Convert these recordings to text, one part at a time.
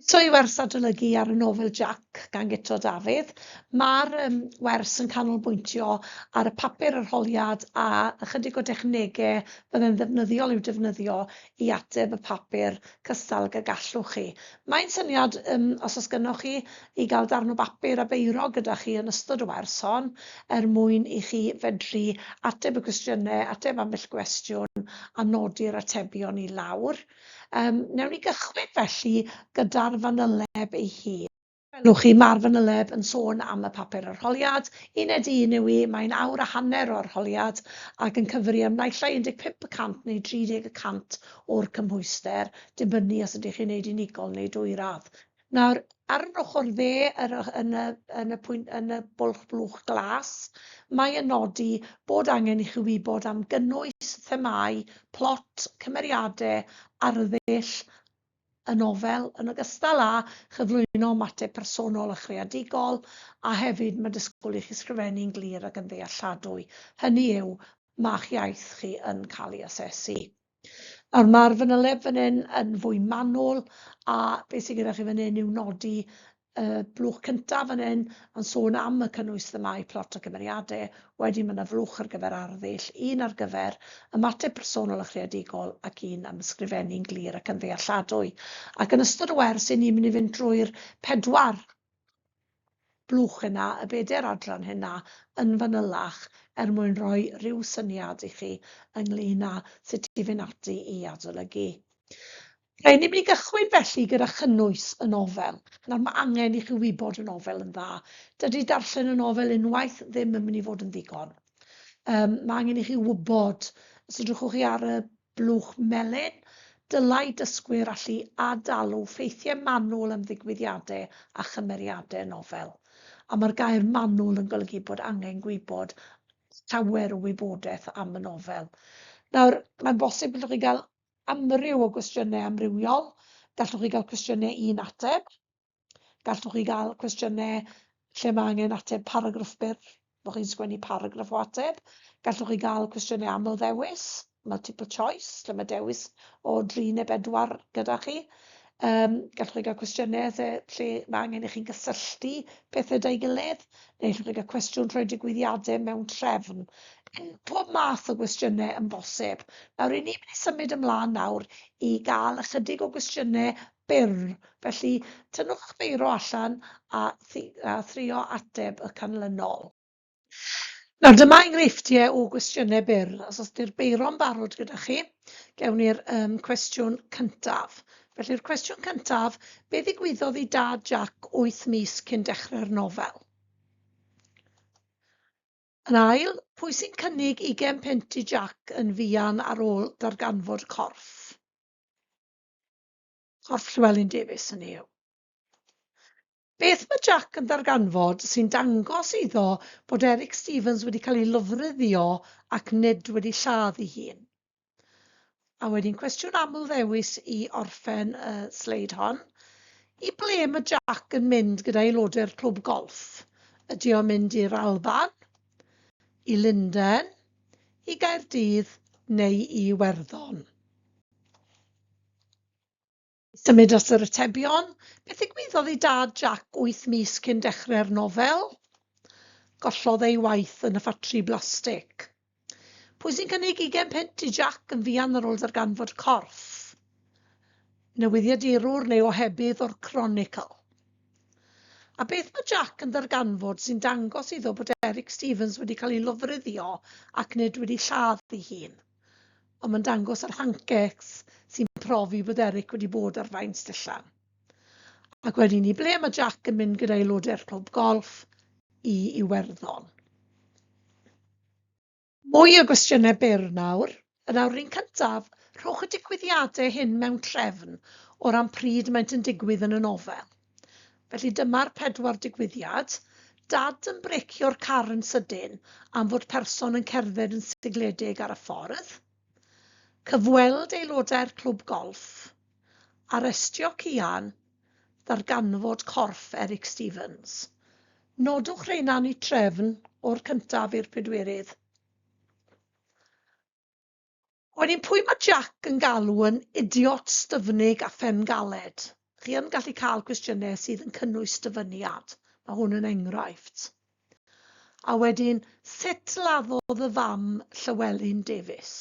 Croeso i wers adolygu ar y nofel Jac gan Guto Dafydd. Mae'r um, wers yn canolbwyntio ar y papur arholiad a ychydig o dechnegau fydde'n ddefnyddiol i'w defnyddio i ateb y papur cystal ag y gallwch chi. Mae'n syniad, um, os oes gynnoch chi, i gael darn o bapur a beiro gyda chi yn ystod y wers hon, er mwyn i chi fedru ateb y cwestiynau, ateb ambell gwestiwn a nodi'r atebion i lawr. Yym, wnawn ni gychwyn felly gyda'r fanyleb ei hun. Welwch chi, mae'r fanyleb yn sôn am y papur arholiad. Uned un yw hi, mae'n awr a hanner o arholiad ac yn cyfri am naill ai 15 y cant neu 30 y cant o'r cymhwyster, dibynnu os ydych chi'n gwneud unigol neu dwy radd. Nawr, ar yr ochr dde, yr, yn, y, yn, y pwynt, yn y bwlch blwch glas, mae yn nodi bod angen i chi wybod am gynnwys, themâu, plot, cymeriadau, arddull y nofel, yn ogystal â chyflwyno ymateb personol a chreadigol, a hefyd mae disgwyl i chi sgrifennu'n glir ac yn ddealladwy. Hynny yw, ma'ch iaith chi yn cael ei asesu. Nawr mae'r fanyleb fan hyn yn fwy manwl a beth sydd gyda chi fan hyn yw nodi y blwch cyntaf fan hyn yn sôn am y cynnwys themâu, plot a cymeriadau. Wedyn mae yna flwch ar gyfer arddull, un ar gyfer ymateb personol a chreadigol ac un am ysgrifennu'n glir ac yn ddealladwy. Ac yn ystod y wers, 'y ni'n mynd i fynd drwy'r pedwar blwch yna, y bedair adran hynna, yn fanylach er mwyn rhoi rhyw syniad i chi ynglyn â sut i fynd ati i adolygu. Rhaid ni'n mynd i gychwyn felly gyda chynnwys y nofel. Nawr mae angen i chi wybod y nofel yn dda. Dydy darllen y nofel unwaith ddim yn mynd i fod yn ddigon. Um, mae angen i chi wybod, os edrychwch chi ar y blwch melyn, dylai dysgwyr allu adalw ffeithiau manwl am ddigwyddiadau a chymeriadau nofel. A mae'r gair manwl yn golygu bod angen gwybod llawer o wybodaeth am y nofel. Nawr, mae'n bosib gallwch chi gael amryw o gwestiynau amrywiol. Gallwch chi gael cwestiynau un ateb. Gallwch chi gael cwestiynau lle mae angen ateb paragraff byr, bod chi'n sgwennu paragraff o ateb. Gallwch chi gael cwestiynau aml ddewis, multiple choice, lle mae dewis o dri neu bedwar gyda chi. Um, gallwch chi gael cwestiynau lle, lle mae angen i chi gysylltu pethau da'i gilydd, neu allwch chi gael cwestiwn rhoi digwyddiadau mewn trefn. Pob math o gwestiynau yn bosib. Nawr, i ni'n mynd i symud ymlaen nawr i gael ychydig o gwestiynau byr. Felly, tynnwch eich beiro allan a, a thrio ateb y canlynol. Nawr, dyma enghreifftiau o gwestiynau byr. Os oes di'r beiro'n barod gyda chi, gewn ni'r um, cwestiwn cyntaf. Felly'r cwestiwn cyntaf, be ddigwyddodd i dad Jack 8 mis cyn dechrau'r nofel? Yn ail, pwy sy'n cynnig ugain punt i Jack yn fuan ar ôl darganfod corff? Corff Llewelyn Davies, hynny yw. Beth mae Jack yn ddarganfod sy'n dangos iddo bod Eric Stevens wedi cael ei lofruddio ac nid wedi lladd ei hun? A wedyn cwestiwn aml ddewis i orffen y sleid hon. I ble mae Jack yn mynd gyda aelodau'r clwb golff? Ydy o'n mynd i'r Alban, i Lundain, i Gaerdydd neu i Iwerddon? Symud at yr atebion. Beth ddigwyddodd i dad Jack wyth mis cyn dechrau'r nofel? Gollodd ei waith yn y ffatri blastig. Pwy sy'n cynnig ugain punt i Jack yn fuan ar ôl darganfod corff? Newyddiadurwr neu ohebydd o'r Chronicle. A beth mae Jack yn ddarganfod sy'n dangos iddo bod Eric Stevens wedi cael ei lofruddio ac nid wedi lladd ei hun? Ond mae'n dangos yr hancecs sy'n profi bod Eric wedi bod ar faint Stillan. Ac wedyn i ble mae Jack yn mynd gyda aelodau'r clwb golff? I Iwerddon. Mwy o gwestiynau byr nawr. Yn awr un cyntaf, rhowch y digwyddiadau hyn mewn trefn o ran pryd maent yn digwydd yn y nofel. Felly dyma'r pedwar digwyddiad. Dad yn brecio'r car yn sydyn am fod person yn cerdded yn sigledig ar y ffordd. Cyfweld aelodau'r clwb golff. Arestio Cian. Ddarganfod corff Eric Stevens. Nodwch rheina yn eu trefn, o'r cyntaf i'r pedwerydd. Wedyn pwy mae Jack yn galw yn idiot styfnig a phengaled? Chi yn gallu cael cwestiynau sydd yn cynnwys dyfyniad. Mae hwn yn enghraifft. A wedyn, sut laddodd y fam Llywelyn Davies?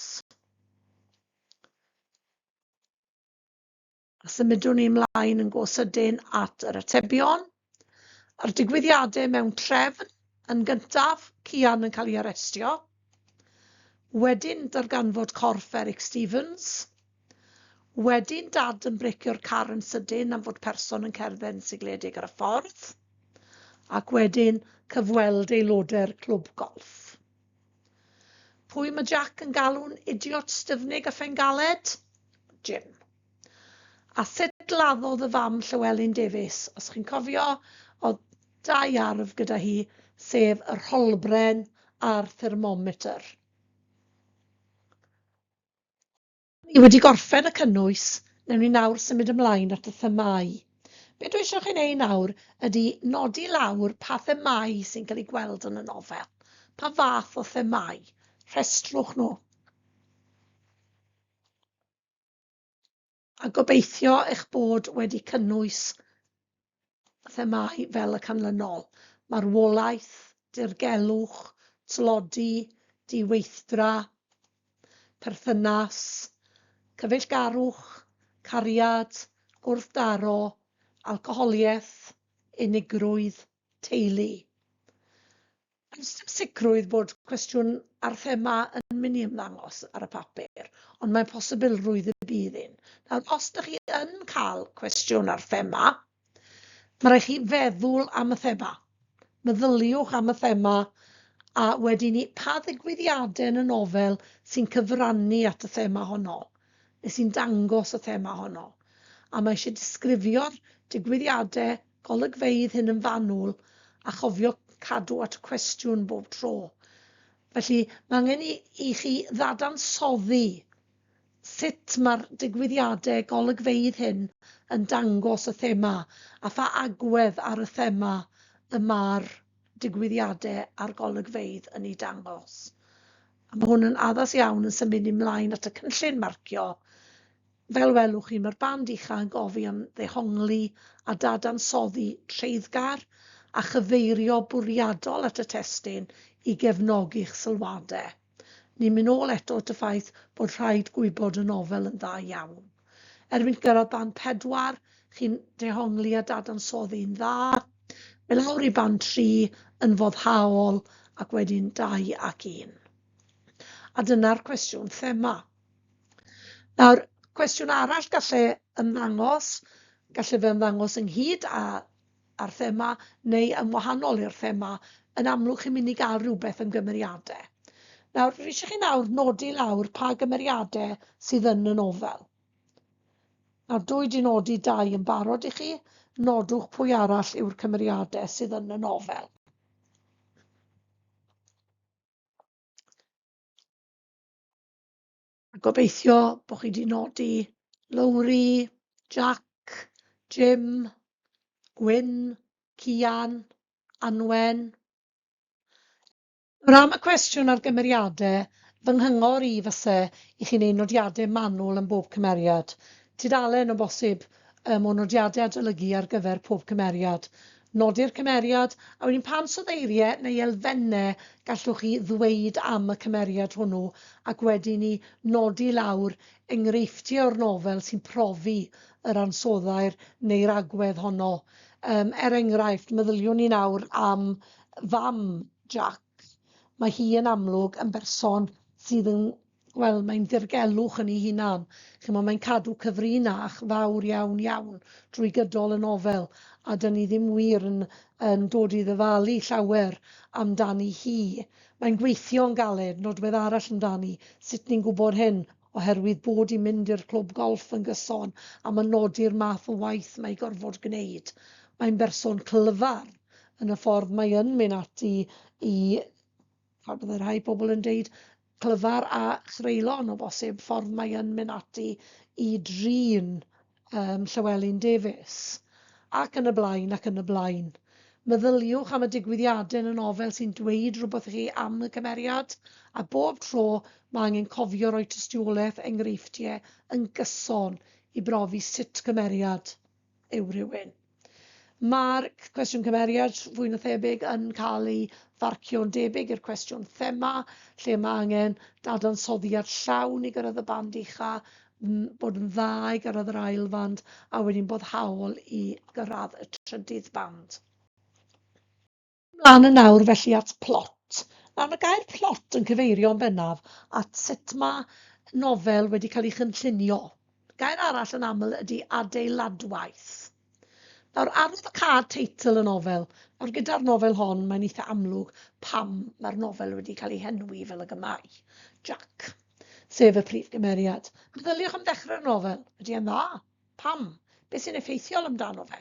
A symudwn ni ymlaen yn go sydyn at yr atebion. A'r digwyddiadau mewn trefn yn gyntaf, Cian yn cael ei arestio. Wedyn darganfod corff Eric Stevens. Wedyn dad yn brecio'r car yn sydyn am fod person yn cerdded yn sigledig ar y ffordd. Ac wedyn cyfweld aelodau'r clwb golff. Pwy mae Jack yn galw'n idiot styfnig a phengaled? Jim. A sut laddodd y fam Llywelyn Davies? Os chi'n cofio, oedd dau arf gyda hi, sef yr rholbren a'r thermometr. Ni wedi gorffen y cynnwys, newn ni nawr symud ymlaen at y themâu. Be dwi eisiau chi wneud nawr ydy nodi lawr pa themâu sy'n cael eu gweld yn y nofel. Pa fath o themâu? Rhestrwch nhw. A gobeithio eich bod wedi cynnwys themâu fel y canlynol, marwolaeth, dirgelwch, tlodi, diweithdra, perthynas, cyfeillgarwch, cariad, gwrthdaro, alcoholiaeth, unigrwydd, teulu. Does dim sicrwydd bod cwestiwn ar thema yn mynd i ymddangos ar y papur, ond mae posibilrwydd y bydd un. Nawr, os ydych chi yn cael cwestiwn ar thema, mae rhaid chi feddwl am y thema. Meddyliwch am y thema a wedyn ni, pa ddigwyddiadau yn y nofel sy'n cyfrannu at y thema honno, neu sy'n dangos y thema honno. A mae eisiau disgrifio'r digwyddiadau golygfeydd hyn yn fanwl a chofio cadw at y cwestiwn bob tro. Felly, mae angen i, i chi ddadansoddi sut mae'r digwyddiadau golygfeydd hyn yn dangos y thema a pha agwedd ar y thema y mae'r digwyddiadau a'r golygfeydd yn ei dangos. A mae hwn yn addas iawn yn symud ni mlaen at y cynllun marcio. Fel welwch chi, mae'r band ucha yn gofyn am ddehongli a dadansoddi treiddgar a chyfeirio bwriadol at y testun i gefnogi'ch sylwadau. Ni'n mynd ôl eto at y ffaith bod rhaid gwybod y nofel yn dda iawn. Erbyn gyrraedd band 4, chi'n dehongli a dadansoddi'n dda. Mynd lawr i band 3 yn foddhaol ac wedyn 2 ac 1. A dyna'r cwestiwn thema. Nawr, cwestiwn arall gallai ymddangos, gallai fe ymddangos ynghyd â, â'r thema neu yn wahanol i'r thema, yn amlwg chi'n mynd i gael rhywbeth am gymeriadau. Nawr, fi eisiau chi nawr nodi lawr pa gymeriadau sydd yn y nofel. Nawr, dwi wedi nodi dau yn barod i chi, nodwch pwy arall yw'r cymeriadau sydd yn y nofel. A gobeithio bod chi wedi nodi Lowri, Jack, Jim, Gwyn, Cian, Anwen. Nawr am y cwestiwn ar gymeriadau, fy nghyngor i fyse i chi wneud nodiadau manwl am bob cymeriad. Tudalen o bosib um, o nodiadau adolygu ar gyfer pob cymeriad. Nodi'r cymeriad, a wedyn pa ansoddeiriau neu elfennau gallwch chi ddweud am y cymeriad hwnnw, ac wedyn i nodi lawr enghreifftiau o'r nofel sy'n profi yr ansoddair neu'r agwedd honno. Um, er enghraifft, meddyliwn ni nawr am fam Jack. Mae hi yn amlwg yn berson sydd yn wel, mae'n ddirgelwch yn ei hunan. Chimod, mae'n cadw cyfrinach fawr iawn iawn drwy gydol y nofel, a dyn ni ddim wir yn, yn dod i ddyfalu llawer amdani hi. Mae'n gweithio'n galed, nodwedd arall amdani, sut ni'n gwybod hyn? Oherwydd bod hi'n mynd i'r clwb golff yn gyson, a mae'n nodi'r math o waith mae gorfod gwneud. Mae'n berson clyfar yn y ffordd mae yn mynd ati i fel bydde rhai pobl yn deud, clyfar a chreulon o bosib, ffordd mae yn mynd ati i drin um, Llywelyn Davies, ac yn y blaen, ac yn y blaen. Meddyliwch am y digwyddiadau yn y nofel sy'n dweud rhywbeth i chi am y cymeriad, a bob tro mae angen cofio rhoi tystiolaeth enghreifftiau yn gyson i brofi sut cymeriad. yw rhywun. Mae'r cwestiwn cymeriad fwy na thebyg yn cael ei farcio'n debyg i'r cwestiwn thema, lle mae angen dadansoddiad llawn i gyrraedd y band ucha, bod yn dda i gyrraedd yr ail fand, a wedyn boddhaol i gyrraedd y trydydd band. Ymlaen yn awr felly at plot. Nawr mae gair plot yn cyfeirio'n bennaf at sut mae nofel wedi cael ei chynllunio. Gair arall yn aml ydy adeiladwaith. Nawr arwyddocâd teitl y nofel. Nawr gyda'r nofel hon mae'n eitha amlwg pam mae'r nofel wedi cael ei henwi fel ag y mae. Jack, sef y prif gymeriad. Meddyliwch am ddechrau'r nofel. Ydy e'n dda? Pam? Beth sy'n effeithiol amdano fe?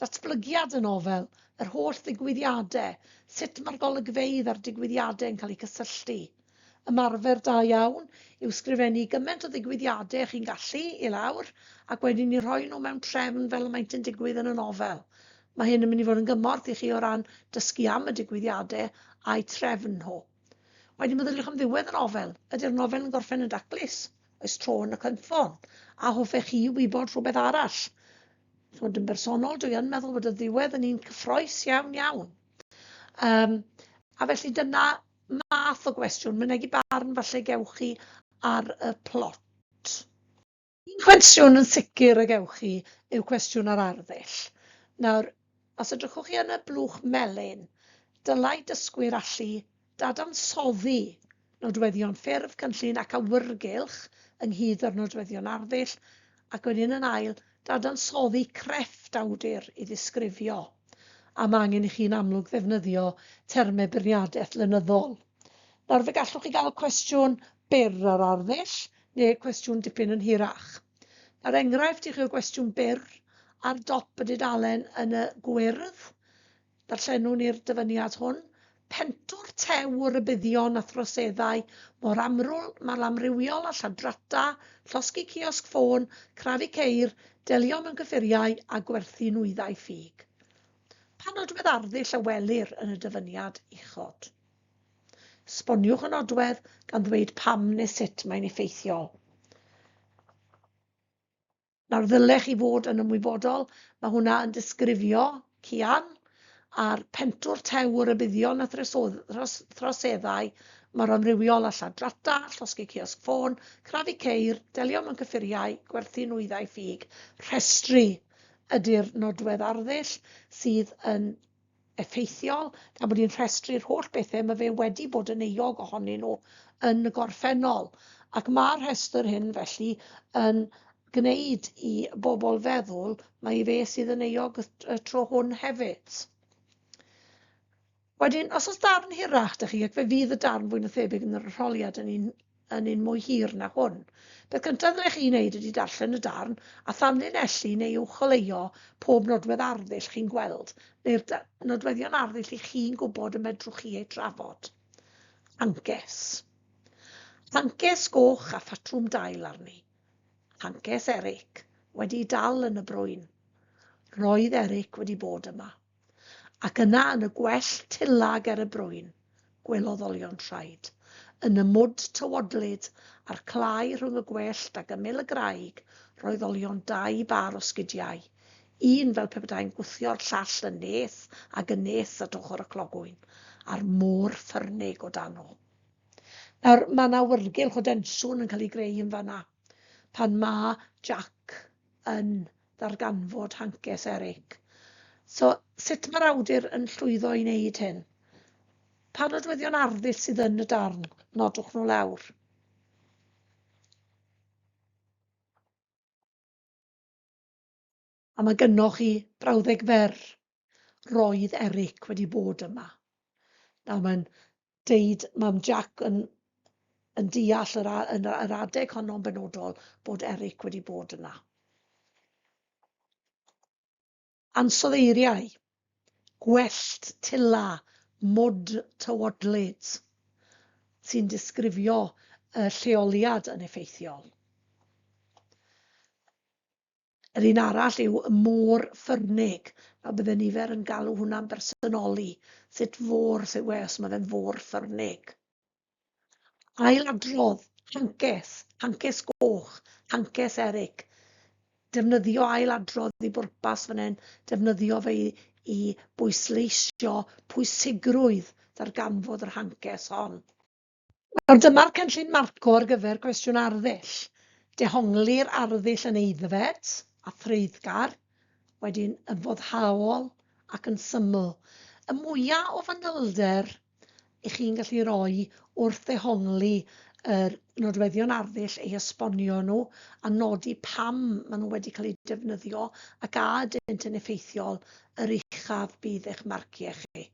Datblygiad y nofel, yr holl ddigwyddiadau, sut mae'r golygfeydd a'r digwyddiadau yn cael eu cysylltu. Ymarfer da iawn yw sgrifennu gymaint o ddigwyddiadau chi'n gallu i lawr ac wedyn i rhoi nhw mewn trefn fel y maent yn digwydd yn y nofel. Mae hyn yn mynd i fod yn gymorth i chi o ran dysgu am y digwyddiadau a'u trefn nhw. Wedyn meddyliwch am ddiwedd y nofel. Ydy'r nofel yn gorffen yn daclus? Oes tro yn y cynffon? A hoffech chi wybod rhywbeth arall? Chimod, yn bersonol, dwi yn meddwl bod y ddiwedd yn un cyffroes iawn iawn. Um, a felly dyna math o gwestiwn, mynegi barn falle gewch chi ar y plot. Un cwestiwn yn sicr y gewch chi yw cwestiwn ar arddull. Nawr, os edrychwch chi yn y blwch melyn, dylai dysgwyr allu dadansoddi nodweddion ffurf, cynllun ac awyrgylch ynghyd â'r nodweddion arddull, ac wedyn yn ail, dadansoddi crefft awdur i ddisgrifio. A mae angen i chi'n amlwg ddefnyddio termau beirniadaeth lenyddol. Nawr fe gallwch chi gael cwestiwn byr ar arddull neu cwestiwn dipyn yn hirach. Nawr enghraifft i chi o gwestiwn byr ar dop y dudalen yn y gwyrdd, Darllenwn i'r dyfyniad hwn, Pentwr tew o rybuddion a throseddau mor amrwl, mor amrywiol â lladrata, llosgi ciosg ffôn, crafu ceir, delio mewn cyffuriau a gwerthu nwyddau ffug. Pa nodwedd arddull a welir yn y dyfyniad uchod? Esboniwch y nodwedd gan ddweud pam neu sut mae'n effeithiol. Nawr ddylech chi fod yn ymwybodol, mae hwnna yn disgrifio Cian a'r pentwr tew o rybuddion a throseddau mor amrywiol â lladrata, llosgi ciosg ffôn, crafu ceir, delio mewn cyffuriau, gwerthu nwyddau ffug. Rhestru ydy'r nodwedd arddull sydd yn effeithiol, gan bod hi'n rhestru'r holl bethau mae fe wedi bod yn euog ohonyn nhw yn y gorffennol. Ac mae'r rhestr hyn felly yn gwneud i bobl feddwl mai fe sydd yn euog y tro hwn hefyd. Wedyn, os oes darn hirach 'da chi, ac fe fydd y darn fwy na thebyg yn yr arholiad yn un yn un mwy hir na hwn. Peth cyntaf ddylech chi wneud ydy darllen y darn a thanlinellu neu uwcholeuo pob nodwedd arddull chi'n gweld, neu'r nodweddion arddull i chi'n gwybod y medrwch chi eu trafod. Hances. Hances goch a phatrwm dail arni. Hances Eric, wedi'i dal yn y brwyn. Roedd Eric wedi bod yma. Ac yna yn y gwellt tila ger y brwyn, gwelodd olion traed. Yn y mwd tywodlyd, a'r clai rhwng y gwellt ac ymyl y graig, roedd olion dau bâr o sgidiau, un fel pe byddai'n gwthio'r llall yn nes ag yn nes at ochr y clogwyn, a'r môr ffyrnig o dano. Nawr, mae 'na awyrgylch o densiwn yn cael ei greu yn fan'na, pan mae Jack yn ddarganfod hancesi Eric. So, sut mae'r awdur yn llwyddo i wneud hyn? Pa nodweddion arddull sydd yn y darn? Nodwch nhw lawr. A mae gynnoch chi brawddeg fer. Roedd Eric wedi bod yma. Nawr mae'n deud, mae Jack yn, yn deall yr, yn yr adeg honno'n benodol bod Eric wedi bod yna. Ansoddeiriau, gwellt, tila, mwd, tywodlyd, sy'n disgrifio y lleoliad yn effeithiol. Yr un arall yw y môr ffyrnig. Nawr bydde nifer yn galw hwnna'n bersonoli. Sut fôr sydd we os mae fe'n fôr ffyrnig? Ailadrodd, hances, hances goch, hances Eric. Defnyddio ailadrodd i bwrpas fan hyn, defnyddio fe i, i bwysleisio pwysigrwydd darganfod yr hancesi hon. Nawr dyma'r cynllun marco ar gyfer cwestiwn arddull. Dehongli'r arddull yn aeddfed a threiddgar, wedyn yn foddhaol ac yn syml. Y mwya o fanylder i chi'n gallu roi wrth ddehongli yr nodweddion arddull, eu esbonio nhw a nodi pam maen nhw wedi cael eu defnyddio ac a ydynt yn effeithiol, yr uchaf bydd eich marciau chi.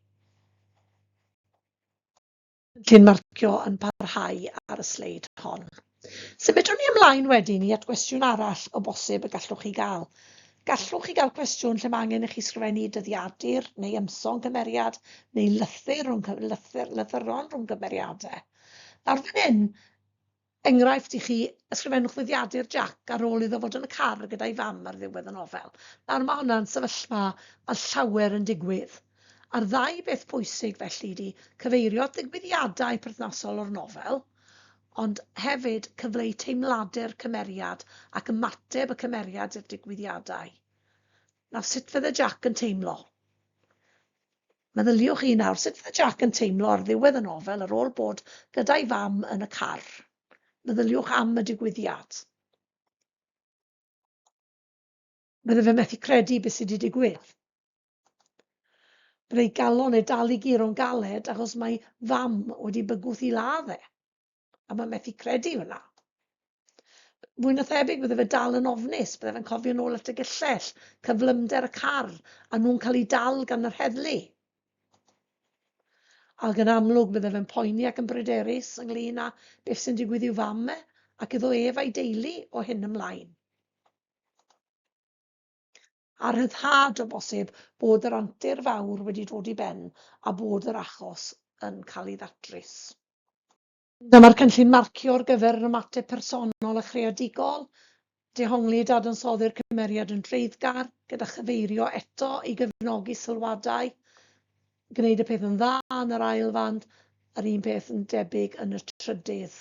Cynllun marcio yn parhau ar y sleid hon. Symudwn ni ymlaen wedyn i at gwestiwn arall o bosib y gallwch chi gael. Gallwch chi gael cwestiwn lle mae angen i chi sgrifennu dyddiadur neu ymson cymeriad neu lythyr rhwng, lythyr, lythyron rhwng cymeriadau. Nawr fan hyn, Enghraifft i chi, ysgrifennwch ddyddiadur Jack ar ôl iddo fod yn y car gyda'i fam ar ddiwedd y nofel. Nawr mae hwnna'n sefyllfa mae llawer yn digwydd. A'r ddau beth pwysig felly ydi cyfeirio at ddigwyddiadau perthnasol o'r nofel, ond hefyd cyfleu teimladau'r cymeriad ac ymateb y cymeriad i'r digwyddiadau. Nawr sut fydde Jack yn teimlo? Meddyliwch chi nawr, sut fydde Jack yn teimlo ar ddiwedd y nofel ar ôl bod gyda'i fam yn y car? Meddyliwch am y digwyddiad. Bydde fe methu credu beth sydd wedi digwydd. Bydde ei galon e dal i guro'n galed achos mae fam wedi bygwth i ladd e. A mae methu credu hwnna. Fwy na thebyg bydde fe dal yn ofnus, bydde fe'n cofio nôl at y gyllell, cyflymder y car, a nhw'n cael eu dal gan yr heddlu. Ac yn amlwg bydde fe'n poeni ac yn bryderus ynglyn â beth sy'n digwydd i'w fam e, ac iddo ef a'i deulu o hyn ymlaen. A rhyddhad o bosib bod yr antur fawr wedi dod i ben a bod yr achos yn cael ei ddatrys. Dyma'r cynllun marcio ar gyfer yr ymateb personol a chreadigol, dehongli a dadansoddi'r cymeriad yn dreiddgar, gyda chyfeirio eto i gefnogi sylwadau, gwneud y peth yn dda yn yr ail fand, yr un peth yn debyg yn y trydydd.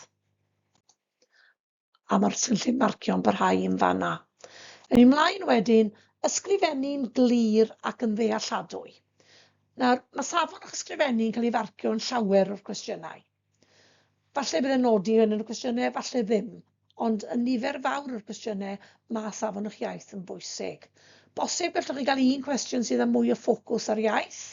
A mae'r cynllun marcio'n parhau yn fanna. Yn ymlaen wedyn, ysgrifennu'n glir ac yn ddealladwy. Nawr, mae safon o'ch ysgrifennu yn cael ei farcio yn llawer o'r cwestiynau. Falle bydd e'n nodi yn y cwestiynau, falle ddim, ond yn nifer fawr o'r cwestiynau, mae safon o'ch iaith yn bwysig. Bosib gallwch chi gael un cwestiwn sydd â mwy o ffocws ar iaith,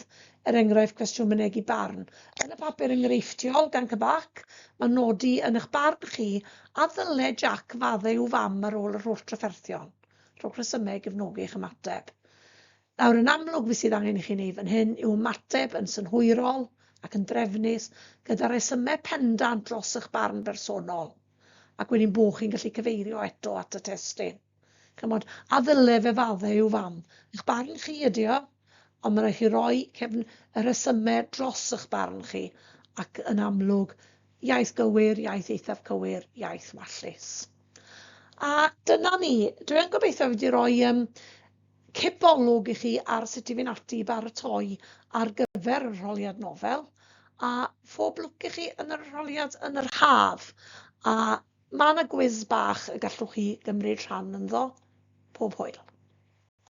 er enghraifft cwestiwn mynegi barn. Yn y papur enghreifftiol gan CBAC, mae'n nodi yn eich barn chi a ddyle Jack faddau i'w fam ar ôl yr holl drafferthion. Rhowch resymau i gefnogi eich ymateb. Nawr, yn amlwg, beth sydd angen i chi wneud fan hyn yw ymateb yn synhwyrol ac yn drefnus gyda resymau pendant dros eich barn bersonol, ac wedyn bod chi'n gallu cyfeirio eto at y testun. Chimod, a ddyle fe fadde i'w fam? Eich barn chi ydi o, ond mae'n rhaid chi roi cefn y rhesymau dros eich barn chi, ac yn amlwg, iaith gywir, iaith eithaf cywir, iaith wallus. A dyna ni. Dwi yn gobeithio wedi rhoi um, cipolwg i chi ar sut i fynd ati i baratoi ar gyfer yr arholiad nofel, a phob lwc i chi yn yr arholiad yn yr haf. A Mae 'na gwis bach y gallwch chi gymryd rhan ynddo. Pob hwyl.